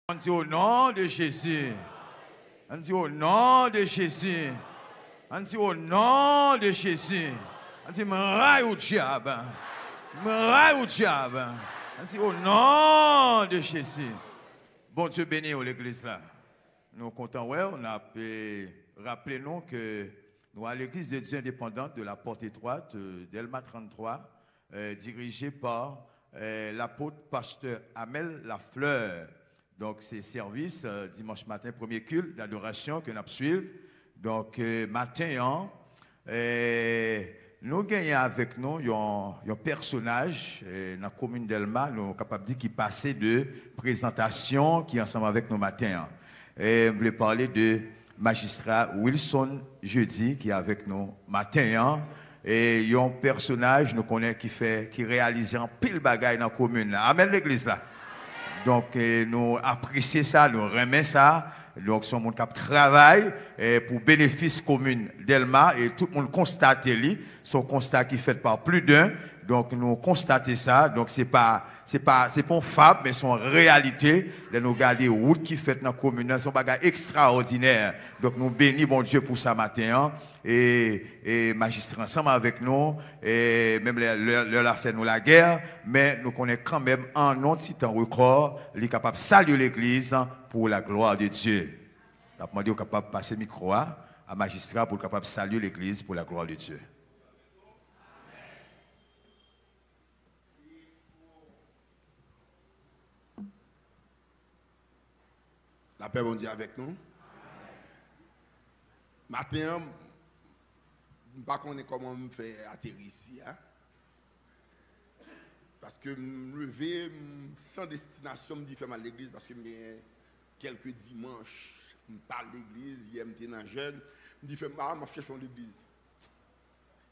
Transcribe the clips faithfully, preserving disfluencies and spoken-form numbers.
Ann di, au nom de Jésus. Ann di, au nom de Jésus. Ann di, au nom de Jésus. Ann di, m ray ou, dyab. M ray ou, dyab. Ann di, au nom de Jésus. Bondye beni w, legliz la. Nou kontan wè w. N ap, eh, raple nou ke nou a l'Église de Dieu Indépendante de la Porte Étroite, euh, Dèlma tranntrwa, euh, dirigée par, euh, l'apôtre pasteur Amel Lafleur. Donk, se sèvis, euh, dimanch maten, premye kilt dadorasyon ke n ap swiv. Donk, euh, maten an, euh, nou genyen avèk nou yon, yon pèsonaj, euh, nan komin Dèlma, nou kapab di ki pase de prezantasyon, ki ansanm avèk nou maten an. E m vle pale de majistra Wilson Jeudi ki avèk nou maten an. E yon pèsonaj nou konnen ki fè, ki reyalize anpil bagay nan komin nan. Amèn, legliz la. Donk, eh, nou apresye sa, nou renmen sa. Donk, se yon moun k ap travay, eh, pou benefis komin Dèlma, e tout moun konstate li. Se yon konsta ki fèt pa plis de. Donk, nou konstate sa. Donk, se pa, se pa, se pa yon fab, men se yon reyalite. Lè nou gade wout ki fèt nan komin nan, se yon bagay ekstraòdinè. Donk, nou beni Bondye pou sa maten an. E, e majistra ansanm avèk nou, e menm lè, lè, lè l ap fè nou lagè, men nou konnen kanmenm, an yon ti tan rekò, li kapab salye legliz pour la gloire de Dieu. N ap mande w kapab pase mikwo a, a majistra pou l kapab salye legliz pour la gloire de Dieu. Lapè Bondye avèk nou. Maten an, m pa konnen kòman m fè ateri isi a. Paske m leve, m san destinasyon, m di fè m al legliz, paske m gen kèlke dimanch, m pa al legliz, yè m te nan jèn, m di fè m, a, m ap chèche yon legliz.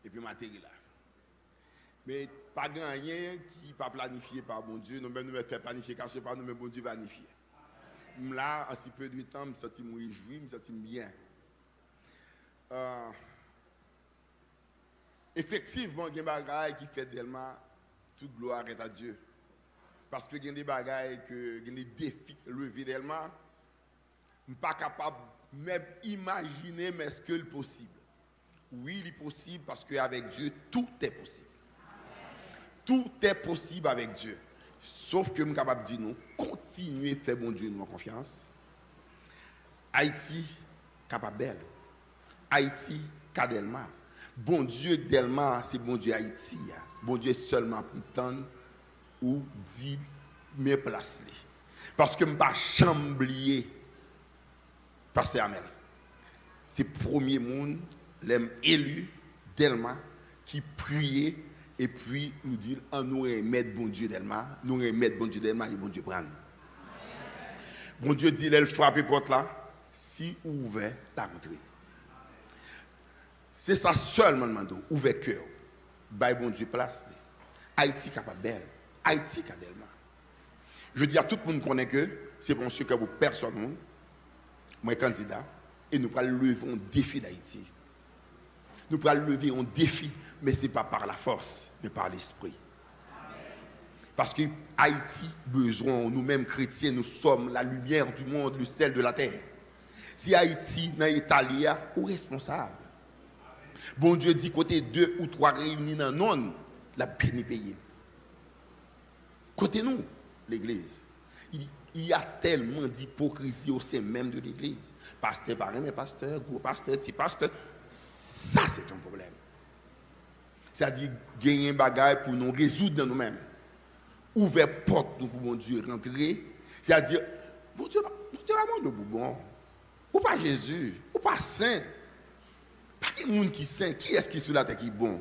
Epi m ateri la. Men pa gen anyen ki pa planifye pa Bondye. Nou menm nou mèt fè planifikasyon pa nou, men Bondye planifye. M la, an si peu de tan, m santi m rejwi, m santi m byen. Ah, efektivman, gen bagay ki fèt Dèlma, tout glwa est à Dieu. Paske gen de bagay ke, gen de defi k leve Dèlma, m pa kapab menm imajine m èske l posib. Wi, li posib, paske avèk Dye, tout est possible. Tout est possible avec Dieu. Sof ke m kapab di nou, kontinye fè Bondye nou an konfyans. Ayiti kapab bèl. Ayiti ka Dèlma. Bondye Dèlma, se Bondye Ayiti a. Bondye sèlman ap tann ou di men plas li. Paske m pa janm bliye Pastè Amel. Se premye moun, lè m eli Dèlma, ki priye, epi nou di l, ann nou renmèt Bondye Dèlma, nou renmèt Bondye Dèlma, e Bondye pran nou. Bondye di, lè l frape pòt la, si ou ouvè, l ap antre. Se sa sèlman l mande w, ouvè kè w, bay Bondye plas li. Ayiti kapab bèl, Ayiti ka Dèlma. Jodi a, tout moun konnen ke se pa yon sekrè pou pèsòn moun, mwen kandida, e nou pral leve yon defi Dayiti. Nou pral leve yon defi, men se pa par la force, men par l'esprit. Paske Ayiti bezwen w, nou menm kretyen, nous sommes la lumière du monde, le sel de la terre. Si Ayiti nan eta li a, ou responsab. Bondye di kote de ou twa reyini nan non l, l ap beni peyi l. Kote nou, legliz? Il, il y a tellement d'hypocrisie au sein même de l'église. Pastè pa renmen pastè, gwo pastè, ti pastè. Sa, se yon pwoblèm. Sètadi, genyen bagay pou nou rezoud nan nou menm. Ouvè pòt nou pou Bondye rantre. Sètadi, Bondye pa, Bondye pa mande w pou bon. Ou pa Jezi, ou pa sen. Pa gen moun ki sen. Kiyès ki sou latè ki bon?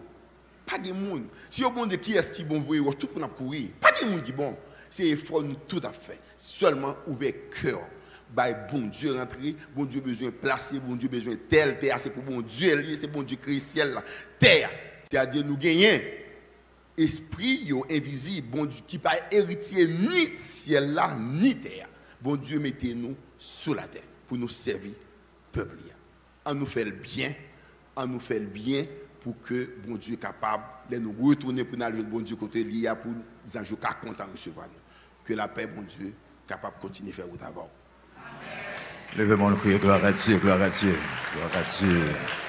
Pa gen moun. Si yo mande kiyès ki bon, voye wòch, tout moun ap kouri. Pa gen moun ki bon. Se efò nou tout ap fè. Sèlman ouvè kè w. Bay Bondye rantre. Bondye bezwen plase, Bondye bezwen tèl. Tè a se pou Bondye l ye, se Bondye kreye syèl la, tè a. Sètadi nou genyen espri yo envizib, Bondye ki pa eritye ni syèl la, ni tè a. Bondye mete nou sou latè pou nou sèvi pèp li a. Ann nou fè l byen, ann nou fè l byen pou ke Bondye kapab, lè nou retounen pou n al jwenn Bondye kote li a, pou zanj yo ka kontan resevwa nou. Ke lapè Bondye kapab kontinye fè wout avè w. Leve men w, nou kriye, "Gloire à Dieu, gloire à Dieu, gloire à Dieu."